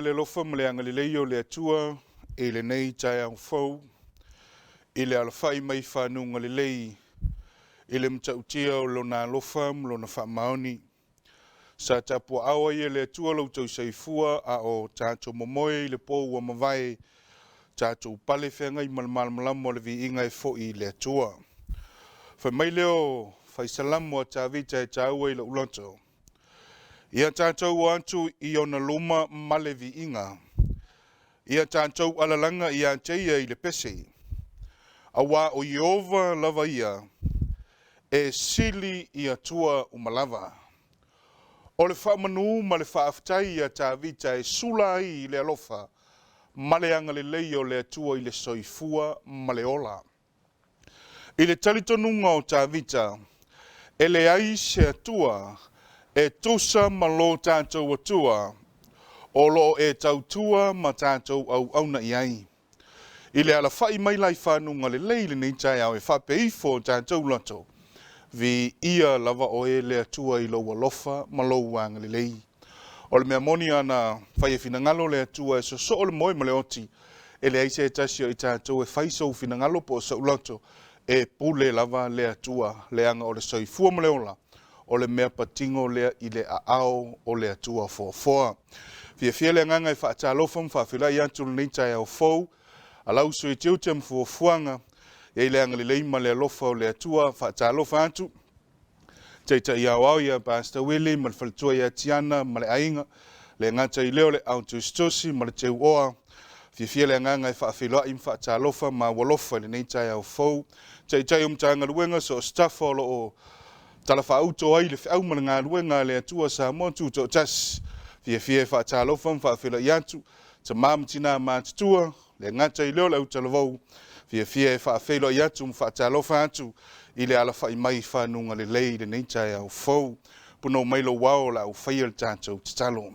le alofa ma le agalelei o le Atua i lenei taeao fou, i le alafai mai fanuga lelei, i le matautia o Lona alofa ma Lona faamaoni. Sa tapuaao ai e le Atua lo outou soifua a o tatou momoe i le po ua mavae, tatou pale feagai ma le malamalama o le viiga e foi i le Atua. Fai mai lea o Faisalamo a Tavita e taua i lou loto, Ia tatou o atu i ona luma ma le viiga, ia tatou alalaga ia te ia i le pese, auā o Ieova lava ia, e sili i Atua uma lava. O le faamanu ma le faafetai ia Tavita e sula ai i le alofa ma le agalelei o le Atua i le soifua ma le ola. I le talitonuga o Tavita, e leai se Atua e tusa ma lo tatou Atua o lo o e tautua ma tatou auauna i ai. I le alafai mai la i fanuga lelei lenei taeao e faapeifo o tatou loto, viia lava oe le Atua i lou alofa ma lou agalelei. O le mea moni ana fai e finagalo le Atua e sosoo le moe ma le oti, e leai se tasi o i tatou e fai sou finagalo po o sou loto, e pule lava le Atua, leaga o le soifua ma le ola, o le mea patino lea i le aao o le Atua foafoa. Fiafia le agaga e faatalofa ma faafeiloai atu lenei taeao fou, alausu i tiute ma fuafuaga, e i le agalelei ma le alofa o le Atua, faatalofa atu. Taitai aoao ia Pastor Willie ma le faletua ia Tiana ma le aiga, le gata i lea o le au tusitusi ma le teuoa. Fiafia le agaga e faafeiloai ma faatalofa ma aualofa i lenei taeao fou. Taitai o Matagaluega so o se tafa o lo o talafaauto ai le feau ma le galuega a le Atua Samoa Tutoatasi. Fiafia e faatalofa ma faafeiloai atu, tama ma tina matutua, le gata i lea o le autalavou, fiafia e faafeiloai atu ma faatalofa atu i le alafai mai fanuga lelei i lenei taeao fou. Punou mai lou ao o le a faia le tatou tatalo.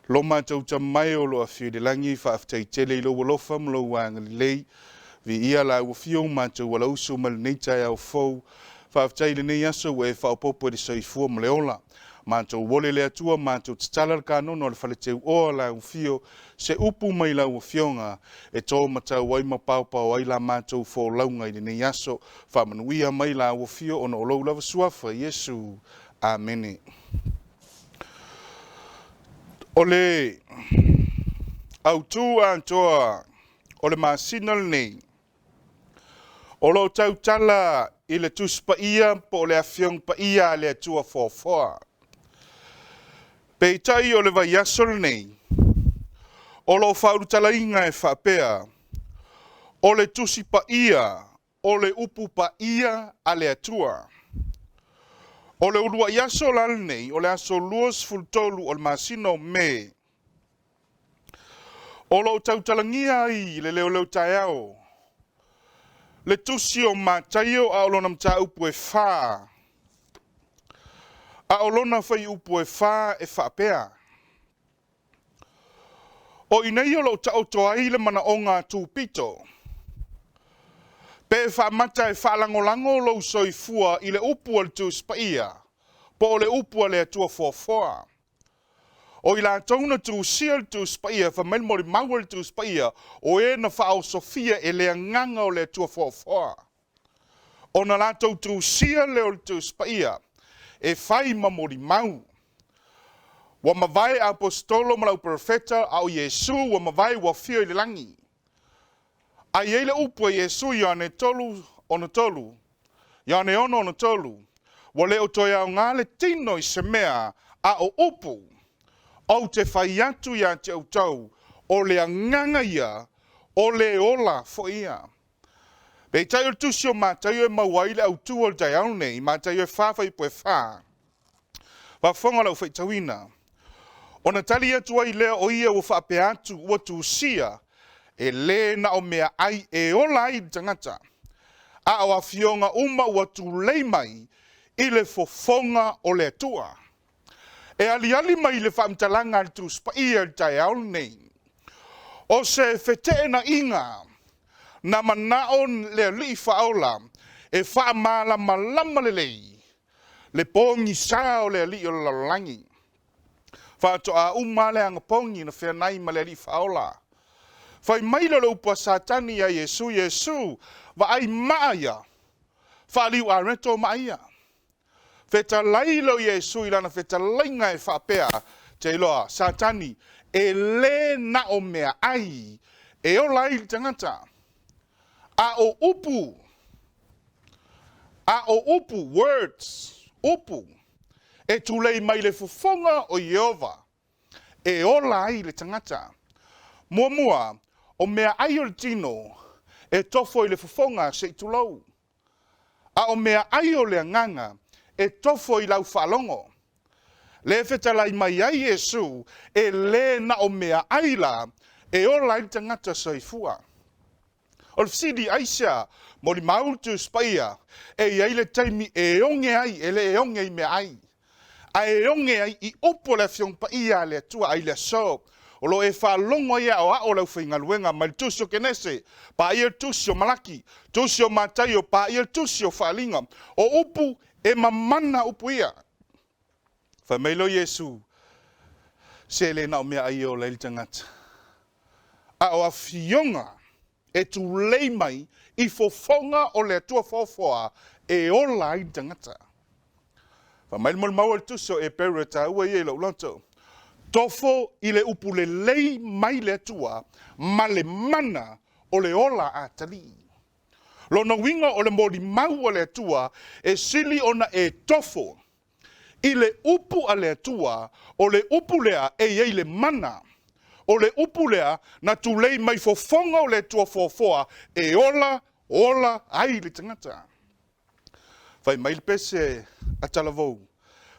Lo matou Tama e o lo o afio i le lagi, faafetai tele i lou alofa ma lou agalelei. Viia lau afio matou alausu ma lenei taeao fou. Faafetai i lenei aso ua e faaopoopo i le soifua ma le ola. Matou ole le Atua, matou tatala le kanono o le fale teuoa lau afio, se upu mai lau afioga e tō matau ai ma paopao ai la matou folauga i lenei aso. Faamanuia mai lau afio ona o lou lava suafa, Iesu. Amene. O le autū atoa o le masina lenei, o lo o tautala i le Tusi Paia po o le Afioga Paia a le Atua foafoa. Peitai o le vaiaso lenei, o lo o faaulutalaina e faapea, o le Tusi Paia o le upu paia a le Atua. O le uluai aso la lenei, o le aso 23 o le masina o Me, o lo o tautalagia ai i le leoleo taeao le tusi o Mataio a o lona mataupu e 4, a o lona fuaiupu e 4 e faapea, O i nei o lo o taoto ai le manaoga a tupito, pe faamata e faalagolago lou soifua i le upu a le Tusi Paia, po o le upu a le Atua foafoa. O i latou na tusia le Tusi Paia, fai mai le molimau a le Tusi Paia, o e na faaosofia e le agaga o le Atua foafoa. Ona latou tusia lea o le Tusi Paia, e fai ma molimau. Ua mavae aposetolo ma le auperofeta, a o Iesu ua mavae ua afio i le lagi. A i ai le upu a Iesu Ioane 3:63, Ioane 6:63, ua le o toe aoga le tino i se mea, a o upu, ou te fai atu ia te outou, o le agaga ia, o le ola foi ia. Peitai o le tusi o Mataio e maua ai le autū o le taeao lenei, Mataio e 4 fuaiupu e 4. Faafofoga lau faitauina. Ona tali atu ai lea o ia ua faapea atu, ua tusia, e le na o meaai e ola ai le tagata, a o afioga uma ua tulei mai i le fofoga o le Atua. E aliali mai le faamatalaga a le Tusi Paia i le taeao lenei, o se feteenaiga na manao le Alii Faaola e faamalamalama lelei le pogisa o le alii o le lalolagi. Faatoa uma le agapogi na feanai ma le Alii Faaola. Fai mai lea o le upu a Satani ia Iesu, Iesu, vaai maa ia, faaliu areto maa ia. Fetalai lea o Iesu i lana fetalaiga e faapea, Te iloa, Satani, e lē na o meaai e ola ai le tagata, a o upu, a o upu, words, upu, e tulei mai le fofoga o Ieova e ola ai le tagata. Muamua, o meaai o le tino e tofo i le fofoga se i tulou, a o meaai o le agaga e tofo i lau faalogo. Lea e fetalai mai ai Iesu, e lē na o meaai la e ola ai le tagata soifua. O le fesili, aisea? Molimau le Tusi Paia, e i ai le taimi e oge ai, e le oge i meaai, ae oge ai i upu o le Afioga Paia a le Atua. Ai le aso o lo o e faalogo ai e aoao le aufaigaluega mai le Tusi o Kenese, paia le Tusi o Malaki, Tusi o Mataio, paia le Tusi o Faaliga. O upu e mamana upu ia. Fai mai lea o Iesu, se le na o meaai e ola ai le tagata, a o afioga e tulei mai i fofoga o le Atua foafoa e ola ai le tagata. Fai mai le molimau a le Tusi o Eperu e taua ia i lou loto, tofo i le upu lelei mai le Atua ma le mana o le ola atalii. Lona uiga o le molimau a le Atua e sili ona e tofo i le upu a le Atua, o le upu lea e i ai le mana, o le upu lea na tulei mai fofoga o le Atua foafoa e ola, ola ai le tagata. Fai mai le pese a Talavou,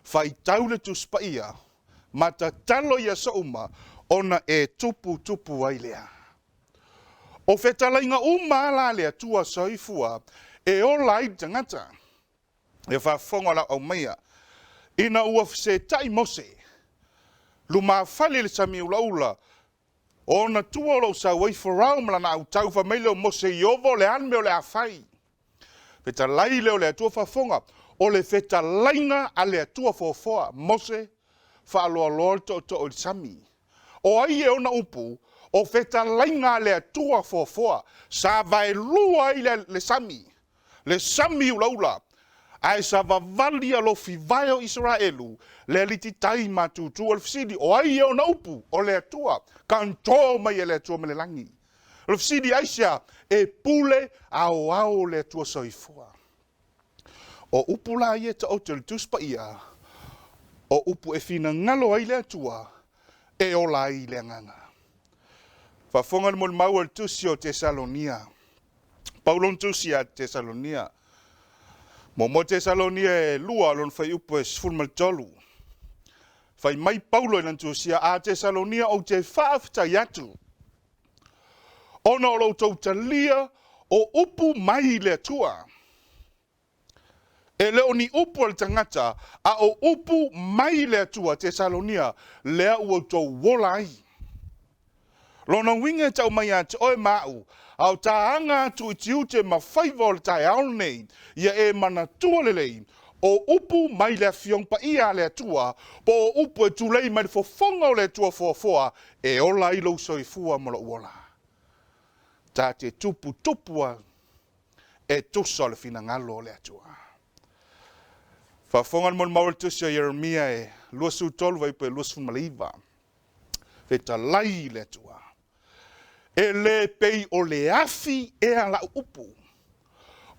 faitau le Tusi Paia ma tatalo i aso uma ona e tupu tupu ai lea. O fetalaiga uma a la a le Atua soifua e ola ai le tagata. E faafofoga lau aumaia, ina ua fesetai Mose, lumafale i le sami ulaula, o ona tua o lo o sau ai Farao ma lana autau, fai mai lea o Mose i Ieova, o le a le mea o le a fai? Fetalai lea o le Atua faafofoga, o le fetalaiga a le Atua foafoa, Mose, faaloaloa le tootoo i le sami. O ai e ona upu? O fetalaiga a le Atua foafoa, sa vaelua ai le sami, le sami ulaula, ae savavali alofi vae o Isaraelu, le alititai matutu. O le fesili, o ai e ona upu? O le Atua, control mai e le Atua ma le lagi. O le fesili, aisea? E pule aoao le Atua soifua. O upu la ia e taoto i le Tusi Paia, o upu e finagalo ai le Atua e ola ai le agaga. Faafofoga le molimau a le Tusi o Tesalonia. Paulo na tusi ia Tesalonia. Muamua Tesalonia e 2, lona fuaiupu e 13. Fai mai Paulo i lana tusia, a Tesalonia ou te faafetai atu, ona o lo outou talia o upu mai le Atua. E le o ni upu a le tagata, a o upu mai le Atua, Tesalonia, lea ua outou ola ai. Lona uiga e tau mai ia te oe ma au, a o ta aga atu i tiute ma faiva o le taeao lenei, ia e manatua lelei, o upu mai le Afioga Paia a le Atua, po o upu e tulei mai le fofoga o le Atua foafoa, e ola ai lou soifua ma lou ola. Ta te tuputupu ai e tusa o le finagalo o le Atua. Faafofoga le molimau a le Tusi o Ieremia e 23 fuaiupu e 29. Fetalai le Atua, e le pei o le afi ea lau upu.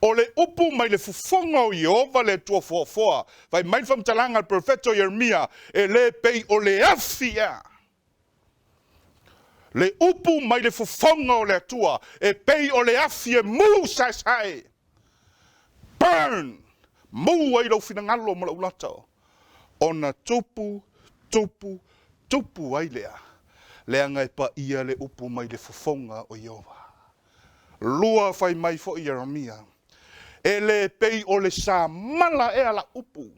O le upu mai le fofoga o Ieova le Atua foafoa, fai mai le faamatalaga a le perofeta o Ieremia, e le pei o le afi ea. Le upu mai le fofoga o le Atua, e pei o le afi e mu saesae. Burn! Mu ai lou finagalo ma lou loto. Ona tupu, tupu, tupu ai lea, leaga e paia le upu mai le fofoga o Ieova. Lua fai mai foi Ieremia, e le pei o le samala ea lau upu,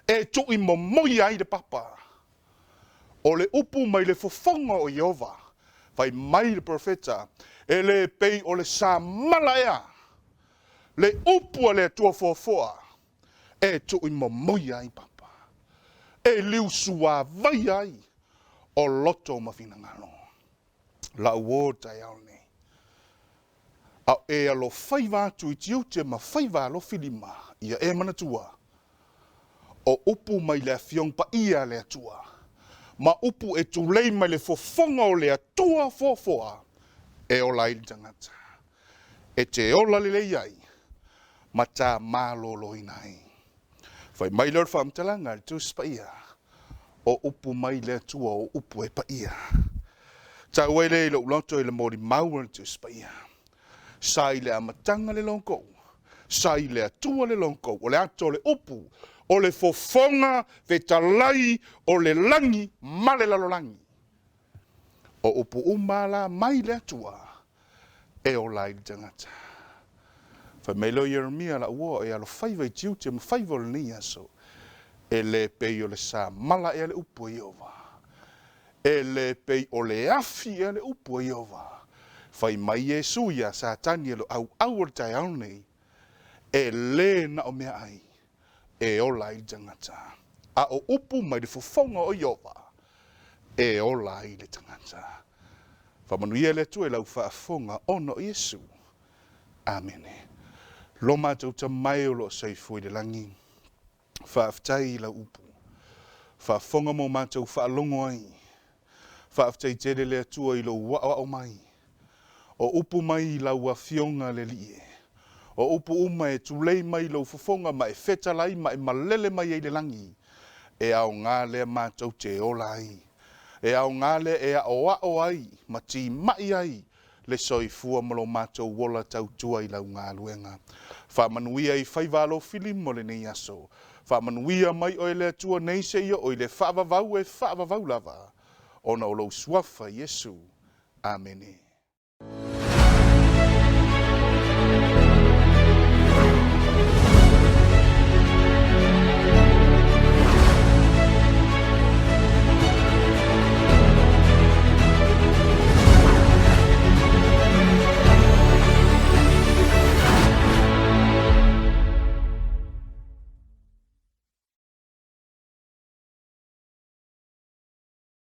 e tui momoia ai le papa. O le upu mai le fofoga o Ieova, fai mai le perofeta, e le pei o le samala ea, le upu a le Atua foafoa, e tui momoia ai papa. E liusuavai ai o loto ma finagalo. Lau uo taeao lenei. A o e alofaiva atu i tiute ma faiva alofilima, ia e manatua, o upu mai le Afioga Paia a le Atua, ma upu e tulei mai le fofoga o le Atua foafoa, e ola ai le tagata, e te ola lelei ai, ma ta maloloina ai. Fai mai lea o le faamatalaga a le Tusi Paia, o upu mai le Atua o upu e paia. Tau ai lea i lou loto i le molimau a le Tusi Paia. Sa i le amataga le logou, sa i le Atua le logou, o le ata o le upu, o le fofoga fetalai o le lagi ma le lalolagi. O upu uma la mai le Atua e ola ai le tagata. Fai mai lea o Ieremia lau uo e alofaiva i tiute ma faiva o lenei aso, e le pei o le samala ea le upu a Ieova, e le pei o le afi ea le upu a Ieova. Fai mai Iesu iā Satani e lo auau o le taeao nei, e lē na o meaai e ola ai le tagata, a o upu mai le fofoga o Ieova e ola ai le tagata. Faamanuia le Atua i lau faafofoga ona o Iesu. Amene. Lo matou Tama e o lo o soifua i le lagi, faafetai i lau upu. Faafofoga mo matou faalogo ai. Faafetai tele le Atua i lou aoao mai. O upu mai i lau Afioga le Alii e. O upu uma e tulei mai i lou fofoga ma e fetalai ma e malele mai ai le lagi, e aoga lea matou te ola ai. E aoga lea e aoao ai ma timai ai le soifua ma lo matou ola tautua i lau galuega. Faamanuia i faiva alofilima mo lenei aso. Faamanuia mai oe le Atua nei seia oo i le faavavau e faavavau lava, ona o lou suafa Iesu. Amene.